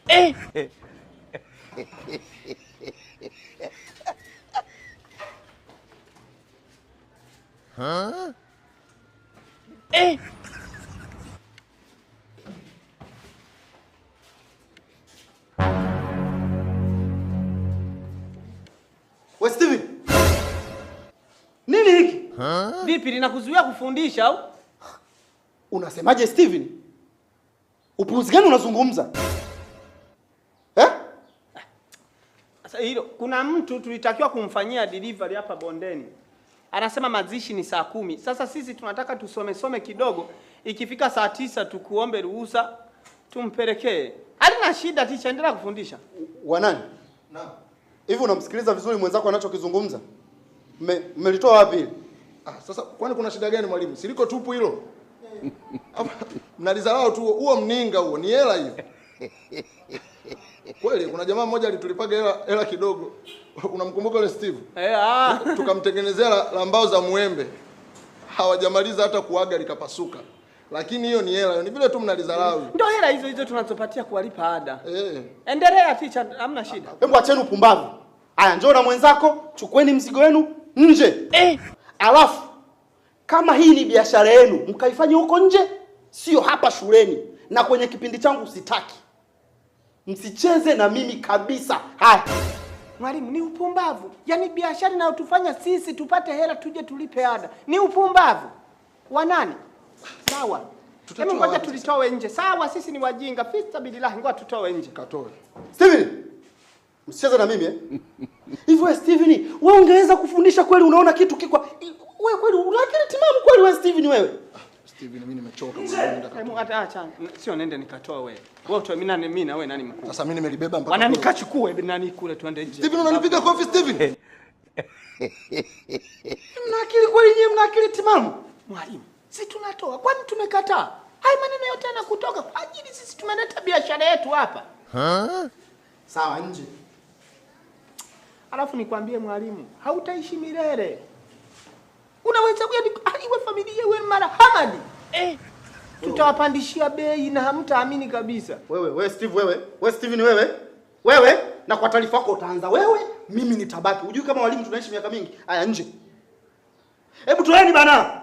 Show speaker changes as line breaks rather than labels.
Eh. Huh? Eh.
We Steven. Nini hiki?
Huh?
Vipi linakuzuia kufundisha au?
Unasemaje Steven? Upuuzi gani unazungumza? Eh?
Sasa hilo kuna mtu tulitakiwa kumfanyia delivery hapa bondeni. Anasema mazishi ni saa 10. Sasa sisi tunataka tusome some kidogo, ikifika saa 9 tukuombe ruhusa tumpelekee. Halina shida ticha, endelea kufundisha.
Wa nani? Naam. Hivi unamsikiliza vizuri mwenzako anachokizungumza? Mmelitoa wapi hili?
Ah, sasa kwani kuna shida gani mwalimu? Siliko tupu hilo. Mnalizarau tu huo mninga huo, ni hela hiyo. Kweli kuna jamaa mmoja alitulipaga hela kidogo. Unamkumbuka yule Steve?
Eh, ah.
Tukamtengenezea la mbao za muembe. Hawajamaliza hata kuaga likapasuka. Lakini hiyo ni hela, ni vile tu mnalizarau.
Ndio hela hizo hizo tunazopatia kuwalipa ada.
Eh.
Endelea ticha, hamna shida.
Hebu acheni upumbavu. Aya, njoo na mwenzako, chukueni mzigo wenu nje.
Eh.
Alafu kama hii ni biashara yenu, mkaifanye huko nje, sio hapa shuleni. Na kwenye kipindi changu sitaki. Msicheze na mimi kabisa. Haya.
Mwalimu, ni upumbavu. Yaani biashara inayotufanya sisi tupate hela tuje tulipe ada. Ni upumbavu. Wa nani? Sawa.
Tutatoa
Hebu ngoja
wapi?
tulitoe nje. Sawa, sisi ni wajinga. Fisabilillah, ngoja tutoe nje.
Katoe.
Steven, msicheze na mimi eh? Hivi wewe Steven, wewe ungeweza kufundisha kweli? Unaona kitu kikwa wewe kweli una akili timamu kweli wewe Steven wewe?
Steven, mimi nimechoka bwana, nenda katoe.
Hebu hata acha. Sio nende nikatoa wewe. Wewe utoe mimi nani, mimi na wewe nani mkuu?
Sasa mimi nimelibeba mpaka
Wana
kule.
nikachukue nani kule tuende nje.
Steven, unanipiga kofi Steven?
Mna akili kweli nyinyi, mna akili timamu?
Mwalimu, si tunatoa. Kwani tumekataa? Haya maneno yote yanakutoka kwa ajili sisi tumeleta biashara yetu hapa.
Huh?
Sawa, nje.
Alafu nikwambie mwalimu, hautaishi milele. Unaweza kuja iwe familia iwe mara Hamadi.
Eh.
Tutawapandishia bei na hamtaamini kabisa.
Wewe, wewe Steve wewe, wewe Steven wewe. Wewe na kwa taarifa yako utaanza wewe, mimi nitabaki. Hujui kama walimu tunaishi miaka mingi. Haya nje. Hebu toeni bana.